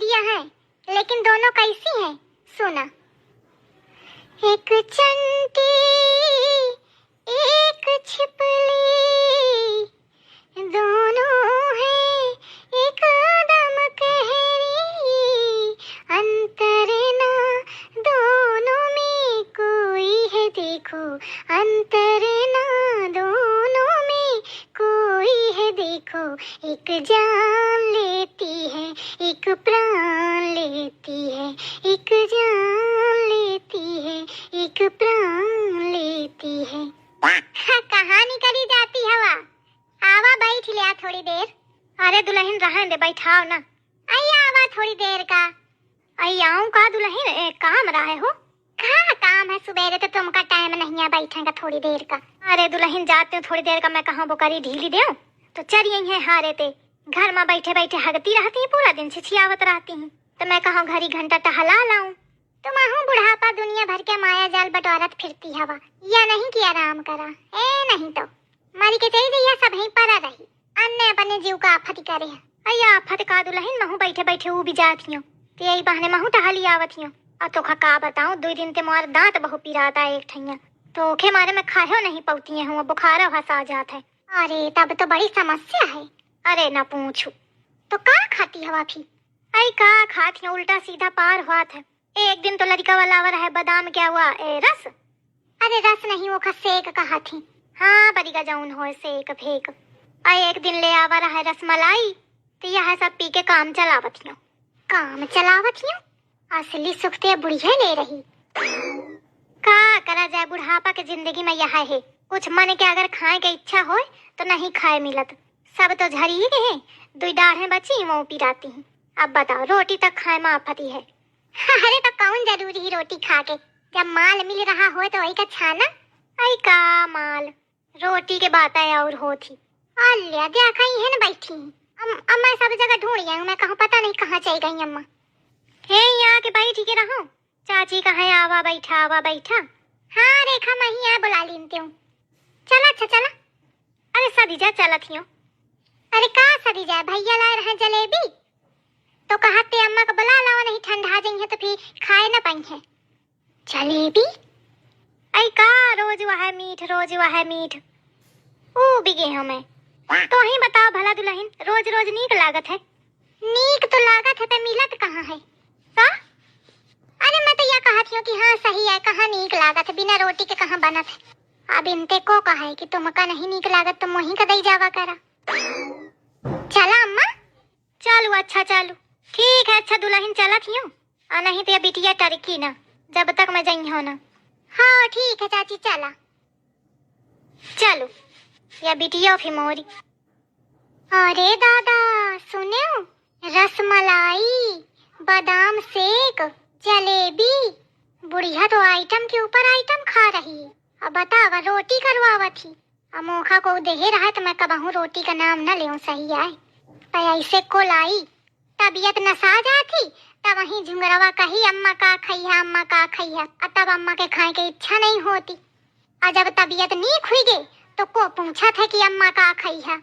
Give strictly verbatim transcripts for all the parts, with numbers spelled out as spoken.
यह है, लेकिन दोनों कैसी हैं, सुना। एक चंटी, एक छिपली, दोनों है एकदम कहरी, अंतर ना दोनों में कोई है देखो, अंतर ना दोनों में कोई है देखो, एक जान लेती है, एक प्राण लेती है, एक जान लेती है, एक प्राण लेती है। कहानी करी जाती हवा। आवा बैठ लिया थोड़ी देर। अरे दुलहिन रहन दे, बैठाओ ना। आई आवा थोड़ी देर का। आई आऊं का दुलहिन, ए, काम रहे हो? का काम है, सुबेरे तो तुमका टाइम नहीं है बैठे का थोड़ी देर का। अरे दुलहिन जाते हो थोड़ी देर का, मैं कहाँ बोकरी ढीली देऊं तो चरी आई है हारे ते। घर में बैठे बैठे हगती रहती है, पूरा दिन छिछियावत रहती है, तो मैं कहाँ घड़ी घंटा टहला लाऊं। तुम आहू बुढ़ापा दुनिया भर के माया जाल बटोरत फिरती हवा, या नहीं कि आराम करा। ए नहीं तो मरी के चली जइया, सब ही परा रही, अन्ने अपने जीव का आफत करे है। अई आफत का दुलहिन, महू बैठे बैठे ऊ भी जात हियो, ते यही बहाने महू टहली आवत हियो। और तोखा का बताऊं, दुई दिन ते मोर दांत बहु पिराता एक ठैया, तो ओखे मारे में खायो नहीं पौती हूँ, बुखारो हंसा जात है। अरे तब तो बड़ी समस्या है। अरे ना पूछू। तो का खाती हवा फिर? अई का खात हियो, उल्टा सीधा पार हुआ था। एक दिन तो लड़का वाला आवा रहे बादाम क्या हुआ, ए, रस? अरे रस नहीं, वो का सेक कहा थी। हाँ, बरिगा जौन होए सेक फेक। आ एक दिन ले आवा रहे रसमलाई, तो यह सब पी के काम चलावत हियो। काम चलावत हियो? असली सुख ते बुढ़िया ले रही। का करा जाए, बुढ़ापा के जिंदगी में यह है, कुछ मन के अगर खाए के इच्छा होए तो नहीं खाए मिलत। सब तो झरी ही गए, दुई डाढ़े बची वो पिराती हैं। अब बताओ, रोटी तक खाए में आफती है। अरे तो कौन जरूरी ही रोटी खा के, जब माल मिल रहा हो तो वही का छाना। आई का माल, रोटी के बात है और होत ही। अल्लिया देखा ही है ना बैठी। अम, अम्मा सब जगह ढूंढ आई हूँ मैं, कहूँ पता नहीं कहाँ चली गई अम्मा। हे यहाँ के बैठी के रहो, चाची कहे आवा बैठा, आवा बैठा। हाँ रेखा, मैं ही यहाँ बुला लेती हूँ। चला अच्छा चला। अरे सदी जा चलत हियो। अरे का सदी जाए, भैया लाए रहे जलेबी, तो कहा ते अम्मा को बुला लाओ, नहीं ठंडा जाइए तो फिर खाए ना पाई है। जलेबी? आई का रोज वह मीठ, रोज वह मीठ। ओ बिगे हमें। तो ही बताओ भला दुलहिन, रोज रोज नीक लागत है? नीक तो लागत है, ते मिलत कहाँ है? का? अरे मैं तो यह कहत हियो कि हाँ सही है, कहाँ नीक लागत है, बिना रोटी के कहाँ बनत है। अब इनते को कहा है कि तुमका नहीं नीक लागत तो मोही का दई जावा करा। चला अम्मा। चलू अच्छा चलू। ठीक है अच्छा दुलहिन चलत हियो, आ नहीं तो ये बिटिया टरकी ना जब तक मैं जइहो ना। हाँ ठीक है चाची चला। चलू, या बिटिया फिर मोरी। अरे दादा, सुनेउ, रसमलाई, बादाम शेक, जलेबी, बुढ़िया तो आइटम के ऊपर आइटम खा रही है। अब बतावा, रोटी करवावत ही। अब मोखा को देहे रहा तो मैं कबहूँ रोटी का नाम न लेऊँ, सही आए। पर ऐसे को लाई, तबीयत नसा जाती, तब वहीं झुंगरवा कही, "अम्मा का खइहा, अम्मा का खइहा?" और तब अम्मा के खाए के इच्छा नहीं होती। और जब तबीयत नीक हुई गई, तो को पूछत है कि अम्मा का खइहा?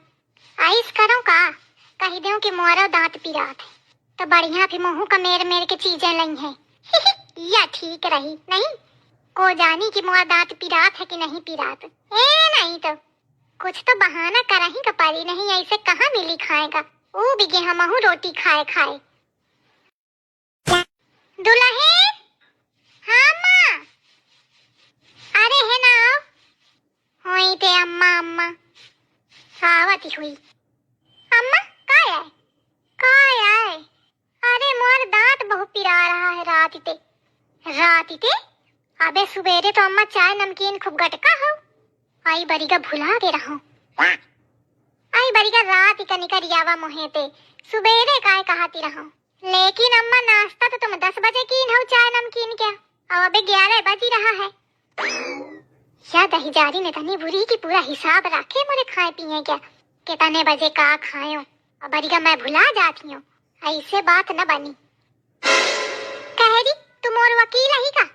आइस करो का, कही देऊं कि मोरो दांत पिरात है, तो बढ़िया फिर मोहू का मेर मेर के चीजें लई है। या ठीक रही, नहीं को जानी कि मोर दांत पिरात है कि नहीं पिरात। ए नहीं तो कुछ तो बहाना करही का परी, नहीं ऐसे कहाँ मिली खाए का। ऊ बिगे हमहू रोटी खाए खाए। दुलहिन, हाँ अम्मा, अरे है ना आओ। होई ते अम्मा, अम्मा आवत ही हुई। अम्मा, का आए? का आए? अरे मोर दांत बहु पिरा रहा है रात ते। रात ते? अबे सुबेरे तो अम्मा चाय नमकीन खूब गटका हो। आई बरिगा भुला के रहो। आई बरिगा रात का निकरियावा मोहे ते। सुबेरे काय कहाती रहो। लेकिन अम्मा, नाश्ता तो तुम दस बजे कीन हो, चाय नमकीन क्या? और अबे ग्यारह बजी रहा है। या दहिजारी ने तनी बुरी की पूरा हिसाब राखे मोरे खाए पिए क्या, कितने बजे का खायो। अब बरिगा मैं भुला जाती हूँ, ऐसे बात न बनी। कहरी, तू मोर वकील ही का?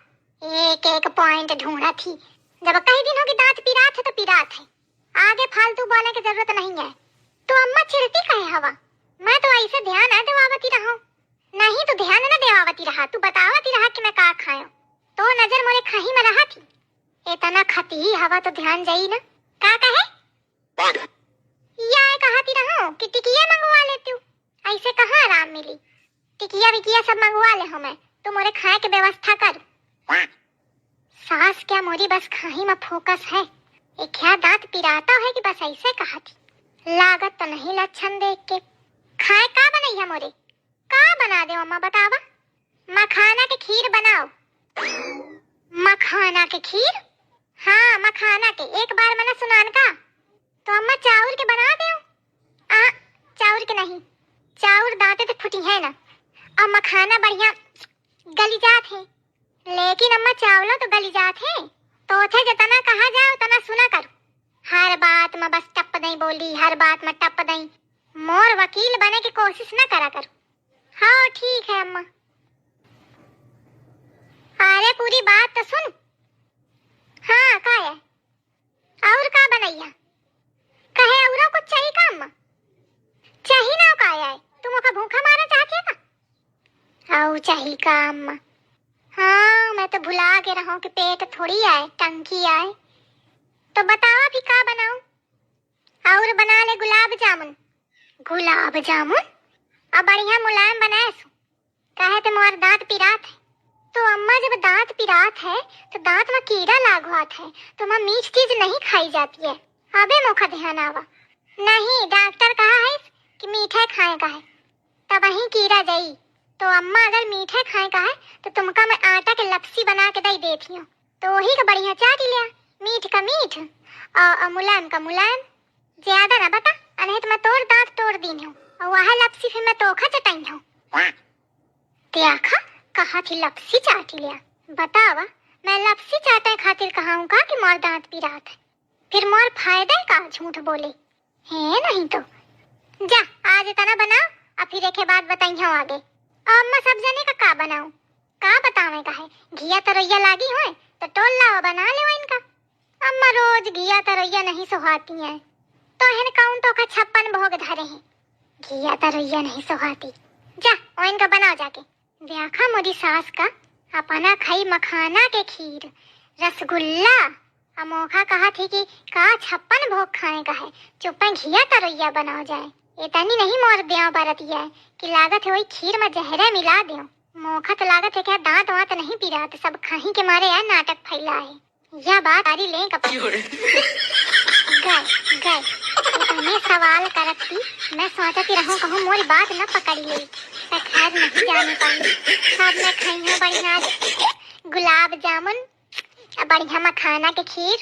एक एक पॉइंट ढूंढा थी। जब कही दिन हो कि दांत पिरात है तो पिरात है, आगे फालतू बोले की जरूरत नहीं है। तो अम्मा चिढ़ती कहे हवा, मैं तो ऐसे ध्यान न दिवावती रहूं। नहीं तू बतावत ही रहा कि मैं का खायो, तो नजर मोरे खाही में रहा थी। इतना खती ही हवा तो ध्यान जाई ना। का कहे? या कहा थी रहो कि टिकिया मंगवा लेती हूँ, ऐसे कहाँ आराम मिली? टिकिया विकिया सब मंगवा ले हमें, तू मोरे खाए के व्यवस्था कर। सास क्या मोरी बस खाही में फोकस है। एक क्या दांत पिराता है कि बस ऐसे कहा थी। लागत तो नहीं लक्षण देख के। खाए का बनई है मोरे? का बना दे अम्मा बतावा? मखाना के खीर बनाओ। मखाना के खीर? हाँ, मखाना के। एक बार मना सुनान का। तो अम्मा चाउर के बना दे। आ, चाउर के नहीं, चाउर दांते ते फुटी है ना। अब मखाना बढ़िया गली जात है, लेकिन अम्मा चावलो तो गली जात है। तो उठे जितना कहा जाए उतना सुना करो। हर बात में बस टप दई बोली, हर बात में टप दई। मोर वकील बने की कोशिश ना करा करो। हाँ ठीक है अम्मा। अरे पूरी बात तो सुन। हाँ का है? और का बनैया? कहे औरो कुछ चाहिए का अम्मा? चाहिए ना का आए? तुम ओका भूखा मारा चाहती है का? और चाहिए का अम्मा? हाँ मैं तो भुला के रहूं कि पेट थोड़ी आए, टंकी आए। तो बताओ अभी का बनाऊं? और बना ले गुलाब जामुन। गुलाब जामुन? अब बढ़िया मुलायम बनाए सु। काहे ते मोर दांत पिरात है। तो अम्मा जब दांत पिरात है तो दांत में कीड़ा लाग होत है, तो अम्मा मीठ चीज नहीं खाई जाती है। अबे मोका ध्यान आवा। नहीं, डॉक्टर कहा है कि मीठे खाए का है, तब वहीं कीड़ा जाई। तो अम्मा अगर मीठे खाए का है तो तुमका मैं आटा के लपसी बना के दई देती हूँ, तो वही का बढ़िया चाटी लिया, मीठ का मीठ और, और मुलायम का मुलायम। ज्यादा ना बता, अनहे तो मैं तोर दांत तोड़ दीन हूँ और वह लपसी फिर मैं तोखा चटाई हूँ। त्याखा, कहा थी लपसी चाटी लिया। बतावा, मैं लपसी चाटे खातिर कहा हूँ का कि मोर दांत पिरात है? फिर मोर फायदा का झूठ बोले? है नहीं तो। जा, आज इतना बनाओ, और फिर एक बाद बताई हूँ आगे। और अम्मा सब जने का का बनाऊं? का बतावे का है? घिया तरैया लागी होए तो टोल लाओ, बना ले इनका। अम्मा रोज घिया तरैया नहीं सुहाती हैं, तो हन कौन तो का छप्पन भोग धरे हैं। घिया तरैया नहीं सुहाती। जा, ओ इनका बनाओ जाके। देखा मोरी सास का, अपना खाई मखाना के खीर, रसगुल्ला, अमोखा कहा थी कि का छप्पन भोग खाए का है, चुप्पे घिया तरैया बनाओ जाए। इतनी नहीं मोर देव बरतिया है कि लागत है वही खीर में जहरे मिला देव। मोखा तो लागत है क्या दांत वांत नहीं पिरात, सब खाही के मारे यार नाटक फैला है। यह बात सारी लें कपा। गए, गए। इतने सवाल करत थी, मैं सोचती रहूं कहूं मोरी बात न पकड़ ले। तो खैर नहीं जाने पाई। सब मैं खाई हूँ बढ़िया गुलाब जामुन, बढ़िया मखाना के खीर।